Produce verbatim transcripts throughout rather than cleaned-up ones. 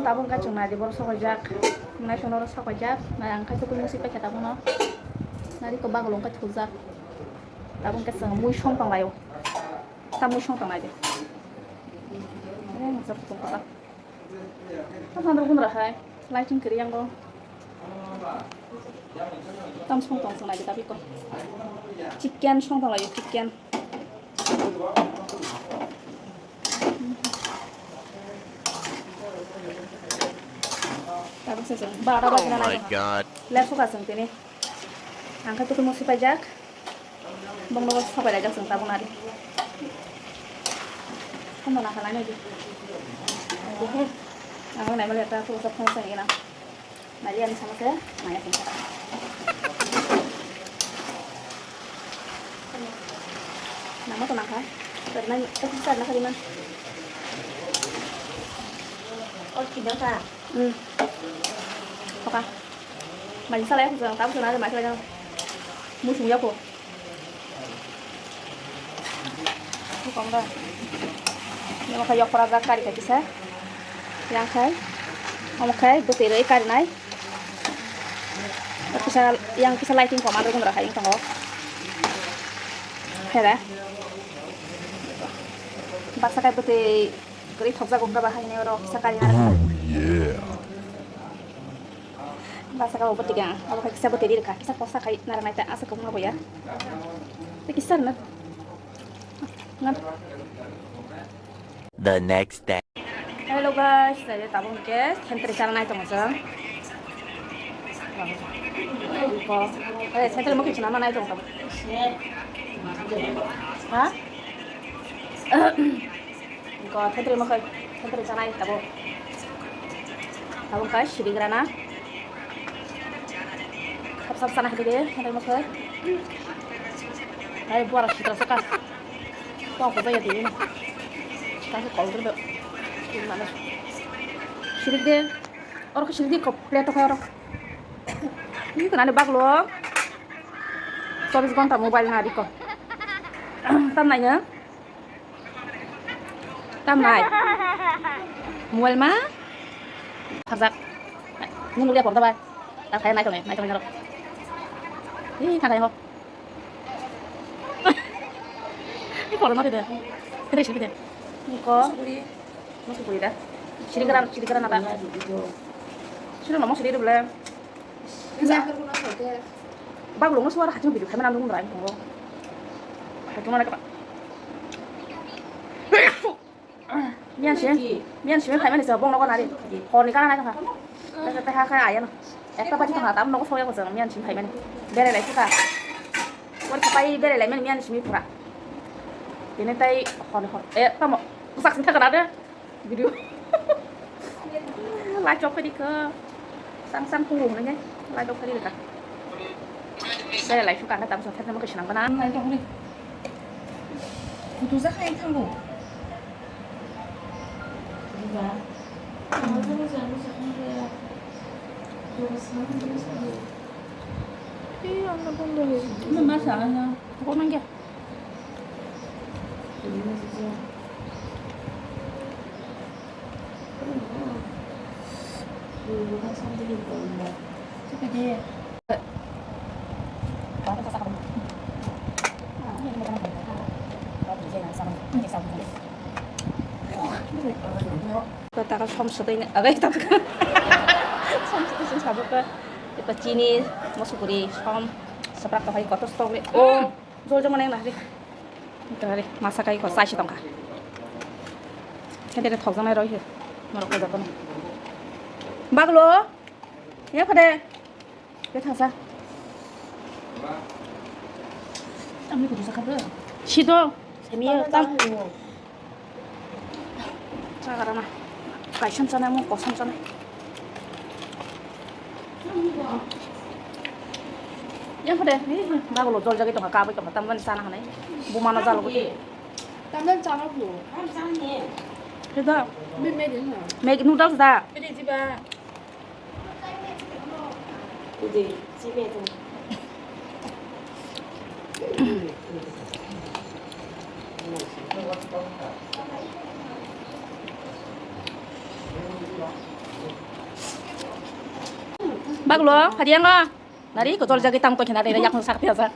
Tabuk khe chwng nai di, borok sokaijak. Nai sono oro sokaijak. Nai ang khe twi musi paikha tabukno. Nai di ko bagolo wngkha thujak. Tabuk khe chwng mui song tong laio. Ta mui song tong nai di. Eh, masa tong kha. Ta sandro gunra hai. Lighting kwrwi yango. Tam song tong song nai di tabuk ko. Chicken song tong laio, chicken. Tabuk se chwng bara Oh bajina my nai. God. Lesu ka chwng tini. Ang khe tukhum musi paijak. Bongno sabai laijak chwng tabuk nari. Kono na khalai nai di. Ang nai male ta tukhum sa phone sa ina. Nari ani sama se, naya sing kata. Nama to nangkha? Karena itu bisa nak lima. Oh, tidak kah? Hmm. Oka. Mani salai aku jangan tahu sana ada masalah. Musuh ya kok. Kong da. Yang kha yok para jak kari kha kisa. Yang khai. Omo khai bwtwi rwi kari nai. Kisa yang kisa lighting koma rwgwng rw khai wng tongo. Hera. Baksa khai bwtwi kwrwi thokjak wng kha ba hai nai oro kisa kari nai. Oh, yeah. Basa ka obo tiga, obo kisa bo teri rwkha, kisa kosa khai narwk nai ta asa kok ma boya. Te kisa rwna. The next day. Hello guys, saya tabung ke sentri chana nai tongo jang. Ko, eh, sentri mo kichna ma nai tongo. Ha? Ko thentri mokhai, thentri chanai tabuk. Tabuk khai sirigrana. Sap sap chana hai de, thentri mokhai. Hai buara sitra saka. Kok ko jaya de. Kok ko kol de. Mana. Sirik de. Oro sirik de ko plate khai oro. Ini kenane baglo. Chobis ghonta mobile na diko. Tam nai na. Tam nai. Mobile ma? Pharjak. Nung nulia porda bai. Ta khai nai tonge, nai tonge naro. Ih, thakai ho. Ih, porda nari de. Kede sih de. Ko. Masuk kuliah dah. Sini keran, sini keran apa? Sini ngomong sini dulu. Bak lungno suara hachung bidu khaimani ang nung rai tongo. Hachung mana kapa? Miyan si, miyan si khaimani sa bong nogo nari. Hor ni kana nai kha. Tesa teha kha ayano. Ekta baji tongha tam nogo soya ko jang miyan si khaimani. Bere lai kha. Wal khapai bere lai mani miyan si pura. Tini tai hor ni hor. Eh, tamo. Sak sing thakana de. Video. Lai chok kadi ka. Sang sang pung rung nge. Lai chok kadi ka. Saya lai chok kana tam so thak nama ka sinang bana. Lai chok ni. Kutu sa khai thango. Ba. Ih, ang na bondo he. Mama sa na. Ko nang ya. Taka som sodai na, agai taka som sodai sing sabuk ka. Ipa chini, mosukuri, som, saprak kahai kotor stock le. Oh. Jol jol manai nahri. Nahri, masa kai ko, sai si tongkha. Kente ke thok janai roi he. Norok ko jotono. Baglo. Ya phade. Be thangsa. Amni kudu sakha bro. Sido. Semiyo tam. Chagarana. Kaisam chanai mo kosam chanai. Yang pada ni bagulo jol jagi tongkha, kabui tongkha, tamani sana hanai. Bumano jalo gudi. Tamdan chana bu. Heda. Be made in. Maggi noodles da. Be jiba. Baglo, phadiyango. Nari ko jol jagi tam to khina de yak sak tiya sa.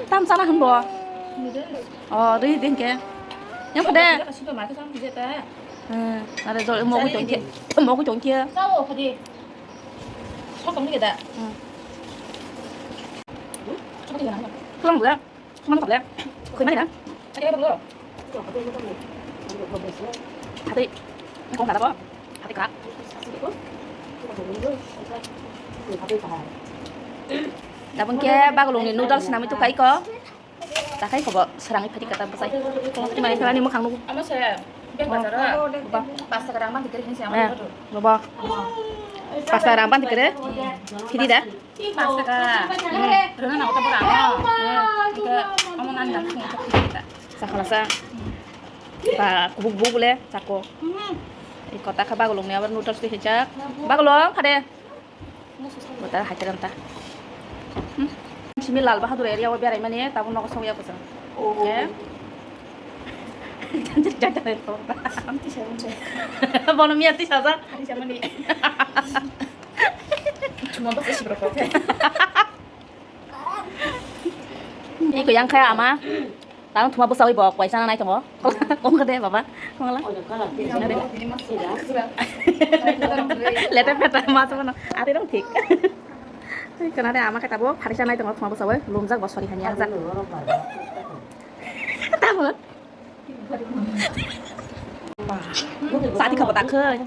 Tam sana hon bo. Oh, ri din ke. Yang phade. Hmm, are jol mo ko tong ke. Mo ko tong ke. Hmm. Khlong bla. Sumano kable. Khoi mani na. Hati. Kong kada ko. Hati ka. Dabang ke bagulung ni noodles nami tu kai ko. Takai ko bo serangi phati kata besai. Kong tu mani kala ni mukang nu. Amo se. Bag bazar. Baba. Pas taka rang ban tikere hinsi amo. Baba. Pas taka rang ban tikere. Phidi da. Pas taka. Hmm. Rwna nang ta bora. Hmm. Ika amo nan dan sung ta kita. Sakhala sa. Ba kubuk kubuk bole sako. Hmm. Iko ta kha bagulung ni abar noodles di hejak. Bagulung phade. Bota haikhe ta. Hmm. Simi Lal Bahadur area o berai mani tabuk nogo song ya kusa. Oh. Ye. Janjir janjir to. Bono miya tisa ja. Hari jamani. Cuma basa sibro ko. Iko yang kaya ama. Tang thuma bwsawi bo kaisa nai tongo. Kong kade baba. Kongla. Lete peta ma to no. Ate rong thik. Kana de ama kata bo pharisa nai tongo thuma bwsawi lumjak bo sori hanya jak. Tamo. Sati kha bo dakhai.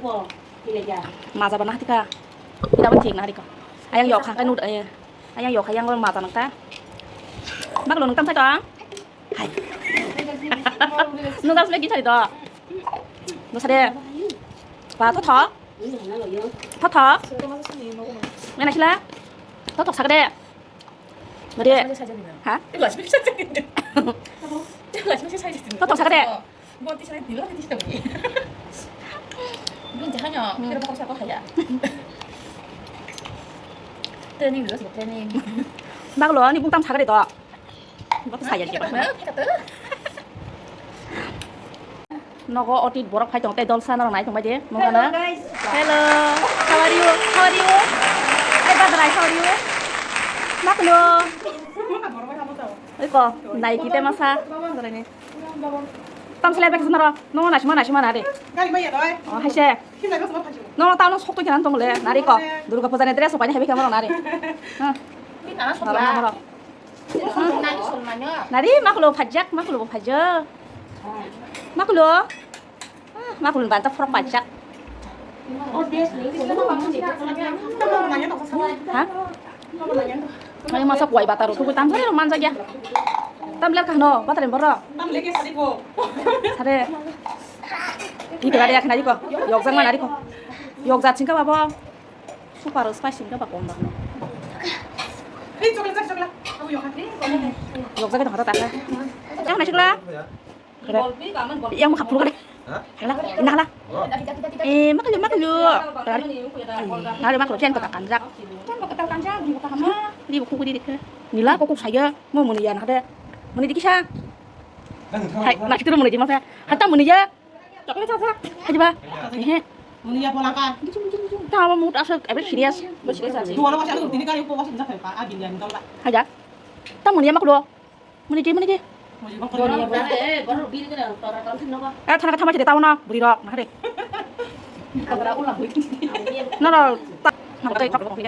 Maja ba na hati kha. Ina bo thik na hari ko. Ayang yok kha kai nud. Ayang yok kha yang maja nang ta. Baglo nang tam sai to. Hai. Noodles le gichari do. Dosa de. Ba tho tho. Tho tho. Mena sila. Tho tho sagade. Mari. Ha? Tho tho sagade. Training dulu sih, training. Baglo ni bung tam sagade do. Nogo otit borok phai tong tei dol sana rok nai tong bai de. Mungkana. Hello, guys. Hello. How are you? How are you? Hey, Badrai, how are you? Makno. Oi ko, nai kite masa. Tam selai bek sana ro. No, nasima, nasima na de. Oh, hai se. No, tao no sok to kinan tong le. Nari ko. Durga puja ni dress o pai ni hai bek kamaro nari. Ha. Nari maklo phajak, maklo bo phajak. Maklo. Ah, maklo banta frok phajak. Ha? Mai masa kuai bata ro, tu kutam sare ro manjak ya. Tam ler kahno, bata ren boro. Sare. Ito gari akhna diko. Yok jang mana diko. Yok jat singka babo. Super spicy ka ba kong ba. Ei, chocolate, chocolate. Aku yok hati. Yok jaga dong hata taka. Yang nasi kela. Yang makan puluh kali. Hah? Hala, nah hala. Oh. Eh, makan yuk, makan yuk. Hari makan yuk, jangan kata kanjak. Jangan kata kanjak, di buka hama. Di buku di dek. Nila kok saya mau menian ada. Meni dikisa. Hai, nak kita meni di masa. Hata meni ya. Chocolate sa sa. Hai ba. Eh. Muni ya pola ka. Tamo mood aswk ebe serious. Duwalo wasa dini kari upo wasa bisa ka a biryani dol ba. Haja. Tamo muni ya maklo. Muni je muni je. Muni ya pola. Eh, thana ka thama je tamo na buri rok na re. Abra ula hui. No no. Ta. Na kai tak ko ni.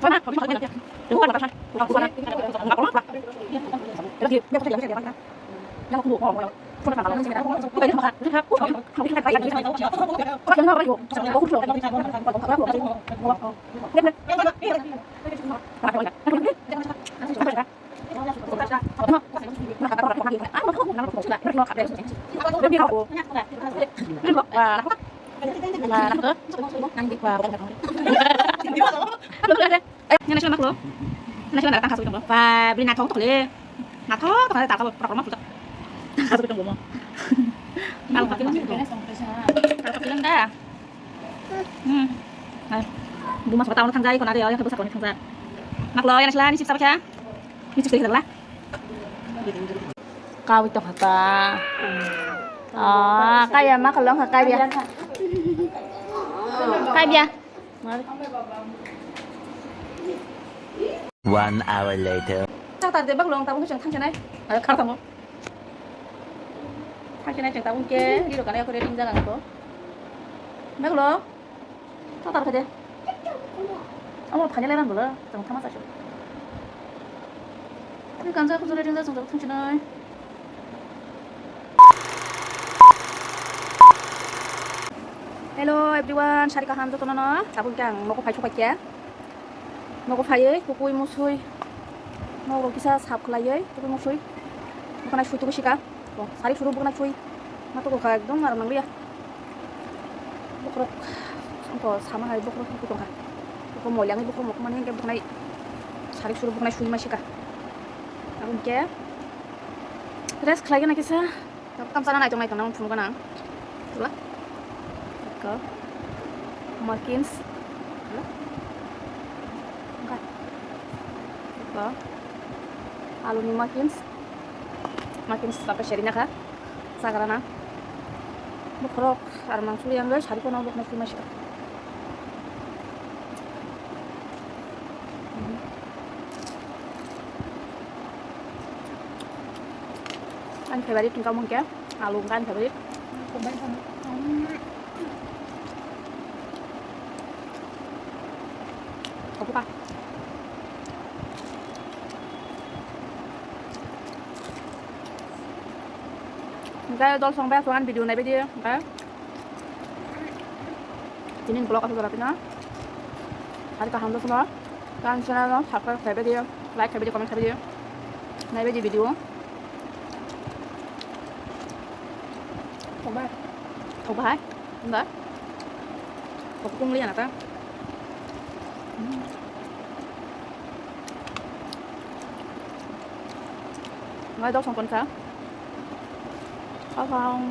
Sana. Eh, yang nasi lemak lo. Nasi lemak datang kasih dong. Wah, beli nathok tok le. Nathok tok le, tak apa, pura pura maksud. Kasih dong, mau. Kalau kasih dong. Kalau kasih dong dah. Hmm. Nah, bu mas kota orang thangjai, kau nari orang bisa kau thangjai. Mak lo, yang nasi lah, ini sip siapa ya? Ini sip siapa lah? Kau itu kata. Ah, kaya ma kalong ha kaya. Kaya. One hour later. Tatar de baglong tabuk chwng thangsinai. Khar tamo. Thangsinai chwng tabuk ke riro kana ko reading jaga ko. Baglo. Tatar phai de. Amo phai le ran bolo. Chwng thama sa. Ni kanja ko reading jaga chwng thangsinai. Hello everyone, sari kaham jotono no. Tabuk ke ang nogo phai sopai khe. Nogo phaiwi tukui musui. Nogo kisa sap khlaiwi tukui musui. Bwkhanai sui tukui sika. Bo sari suru bwkhanai sui. Ma tukui kha ekdom aram nangliya. Bokhorok, angko sama hai bokhorok tongkha. Bokhorok moilangwi bokhorok mokmani hwnkhe bwkhanai sari suru bwkhanai sui ma sika. Abo hwnkhe rest khlai gana kisa. Tam sana naitok naitok nang phunuk gana. Tula. Ko. Muffins. Tula. Angka. Ko. Aluni muffins. Muffins apa seri naka. Sagrana. Bokhorok aram nang suli ang sari kono bokhorok sui ma sika. Ani favorite wngkha omo hwnkhe alu wngkha ani favorite. Obuka. Hwnkhe dol song bai aswk ani video naibaidi hwnkhe. Tini vlog aswk jora pina. Sari kaham jotono. Ani channel no subscribe khlaibaidi, like khlaibaidi, comment khlaibaidi. Naibaidi video. Thokbai. Thokbai. Wngkha? Thok tong liya na ta. Ngai dok song kon kha. Kaham.